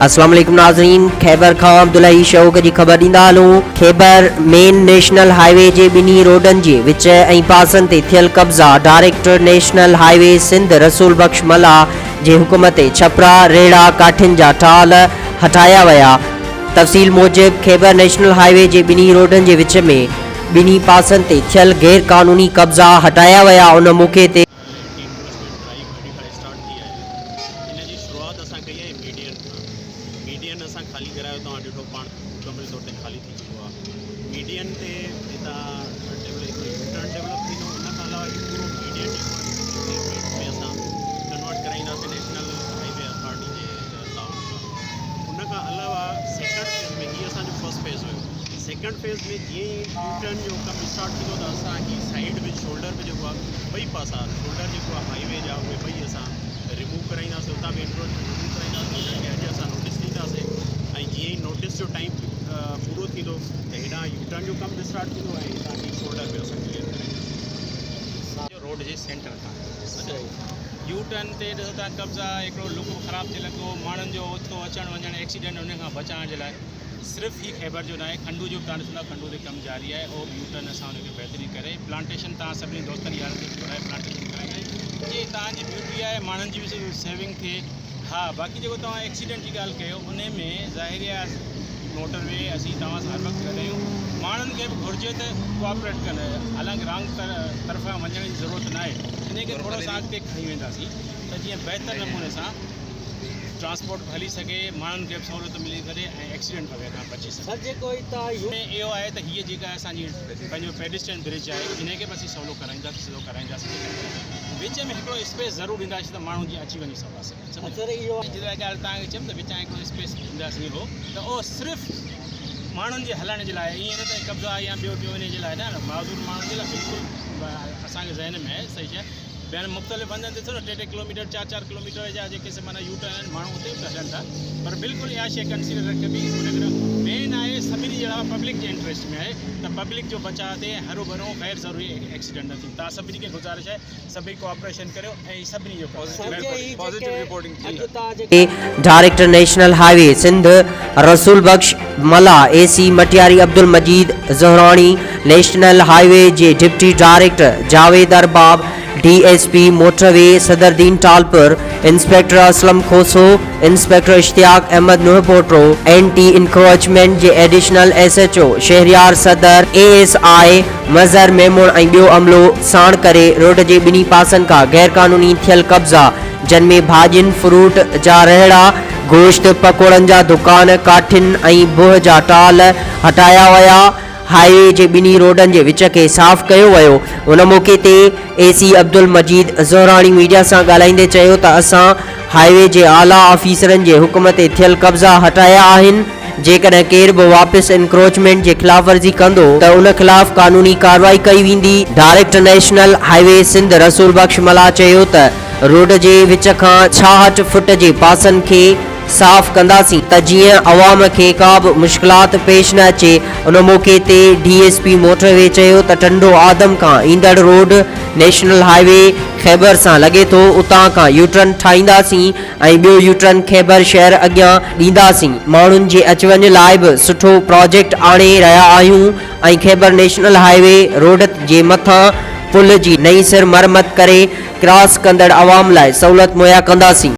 اسلام عليڪم ناظرين خيبر کان عبدالحئي شوق جي خبر ڏيندا هلون خيبر مين نيشنل هاء وي جي ٻنهي روڊن جي وچ ۽ پاسن تي ٿيل قبضا director national highway Sindh Rasool Bakhsh Mallah جي حڪم تي ڇپرا ريڙها ڪاٺين جا ٽال هٽايا ويا تفصيل موجب خيبر نيشنل هاء وي جي ٻنهي روڊن جي وچ ۾ ٻنهي پاسن تي ٿيل غير قانوني قبضا هٽايا ويا ان موقعي تي اينٽي انڪروچمينٽ ڊرائيو 35 اسٽارٽ ٿي آهي ان جي شروعات اسان ڪئي آهي ميڊين کان. ميڊين اسان خالي ڪرايو توهان ڏٺو پاڻ مڪمل طور تي خالي ٿي چڪو آهي. ميڊين تي هتان هڪڙو يو ٽرن ڊولپ ٿيندو ان کان علاوه هي پورو ميڊين جيڪو آهي پيومينٽ ۾ اسان ڪنورٽ ڪرائينداسين نيشنل هاء وي اٿارٽي جي تعاون سان. ان کان علاوه سيڪنڊ فيز ۾ هي اسان جو فرسٽ فيز هيو. سيڪنڊ فيز ۾ جيئن ئي يو ٽرن جو ڪم اسٽارٽ ٿيندو ته اسان هي سائيڊ به شولڊر به جيڪو آهي ٻئي پاسا شولڊر جيڪو آهي هائي وي جا اهي ٻئي اسان ريموو ڪرائينداسين اتان به انڪروچمينٽ ريموو ڪرائينداسين انهن کي اڄ اسان نوٽيس ڏينداسين ۽ جيئن ئي نوٽيس جو ٽائيم پورو ٿيندو ته هيڏانهن يو ٽرن جو ڪم به اسٽارٽ ٿيندو ۽ هتان هي شولڊر به اسان ڪليئر ڪرائينداسين. روڊ جي سينٽر کان يو ٽرن تي ڏسو ٿا قبضا هڪڙو لڪ به خراب ٿي لڳو ماڻهن جو اوچتو اچڻ وڃڻ ايڪسيڊنٽ ان کان بچائڻ جي لاء صرف هي خيبر جو ناهي کنڊو جو به توهان ڏسندا کنڊو تي ڪم جاري آهي اهو به يو ٽرن اسان ان کي بهترين ڪري پلانٽيشن توهان سڀني دوستن يارن کي گهرائي پلانٽيشن ڪرائيندا آهيون جي توهان جي بيوٽي آهي ماڻهن جي به سيونگ ٿئي ها باقي جيڪو توهان ايڪسيڊنٽ جي ڳالهه ڪيو ان ۾ ظاهري آهي موٽر وي اسين توهان سان هر وقت گڏ آهيون ماڻهن کي به گهرجي ته ڪوآپريٽ ڪن حالانڪه رانگ طرفان وڃڻ جي ضرورت ناهي ان کي ٿورو سو اڳتي کڻي وينداسين ته جيئن بهتر نموني سان ٽرانسپورٽ به هلي سگهي، ماڻهن کي به سهولت ملي سگهي ۽ ايڪسيڊنٽ وغيره کان بچي سگهي. ۾ اهو آهي ته هيء جيڪا اسان جي پنهنجو پيڊسٽرين برج آهي انهي کي به اسين سولو ڪرائينداسين سڌو ڪرائينداسين وچ ۾ هڪڙو اسپيس ضرور ڏينداسين ته ماڻهو جيئن اچي وڃي سگهن سمجهيو جي لاء ڳالهه توهان کي چيم ته وچان هڪڙو اسپيس ڏينداسين اهو ته اهو صرف ماڻهن جي هلڻ جي لاء ائين نه ته قبضا يا ٻيو ٽيون انهي جي لاء نه معذور ماڻهن جي لاء بلڪل اسان کي ذهن ۾ آهي صحيح شيء ٻين مختلف هنڌن تي ڏسو نه ٽي ٽي ڪلوميٽر چار چار ڪلوميٽر جا جيڪي سي معنيٰ يو ٽرن آهن ماڻهو اتي به هلن ٿا پر بلڪل اها شيء ڪنسيڊر رکبي ان ڪري مين آهي سڀني جي علاوه پبلڪ جي انٽريسٽ ۾ آهي ته پبلڪ جو بچاء ٿئي ۽ هرو ڀرو غير ضروري ايڪسيڊنٽ نه ٿين توهان سڀني کي گذارش آهي سڀئي ڪوآپريشن ڪريو ۽ سڀني جو director national highway Sindh Rasool Bakhsh Mallah, A C Matiari Abdul Majeed Zahrani, national highway جي deputy director Javed Arbab, D S P motorway Sadruddin Talpur, inspector Aslam Khoso, inspector Ishtiaq Ahmed Nuhpoto, anti encroachment جي additional S H O Shehryar Sadar, A S I Mazhar Memon ۽ ٻيو عملو ساڻ ڪري road جي ٻنهي پاسن کان غيرقانوني ٿيل قبضا جن ۾ ڀاڄين، فروٽ جا رهڙا، گوشت، پڪوڙن جا دڪان، ڪاٺين ۽ بهه جا ٽال هٽايا ويا، هاء وي جي ٻنهي روڊن جي وچ کي صاف ڪيو ويو، ان موقعي تي اي سي عبدالمجيد زهراڻي ميڊيا سان ڳالهائيندي چيو ته اسان هاء وي جي اعليٰ آفيسرن جي حڪم تي ٿيل قبضا هٽايا آهن، جيڪڏهن ڪير به واپس انڪروچمينٽ جي خلاف ورزي ڪندو ته ان خلاف قانوني ڪارروائي ڪئي ويندي. Director national highway Sindh Rasool Bakhsh Mallah چيو ته روڊ جي وچ کان 66 فٽ جي پاسن کي صاف ڪنداسين ته جيئن عوام کي ڪا به مشڪلات پيش نه اچي. ان موقعي تي D S P motor way چيو ته ٽنڊو آدم کان ايندڙ road national high V Khyber سان لڳي ٿو اتان کان يوٽرن ٺاهينداسين ۽ ٻيو يوٽرن خيبر شهر اڳيان ڏينداسين، ماڻهن جي اچ وڃ لاء به سٺو پراجيڪٽ آڻي رهيا آهيون ۽ Khyber national high way road جي مٿان پل جي نئين سر مرمت ڪري ڪراس ڪندڙ عوام لاء سهولت مهيا ڪنداسين.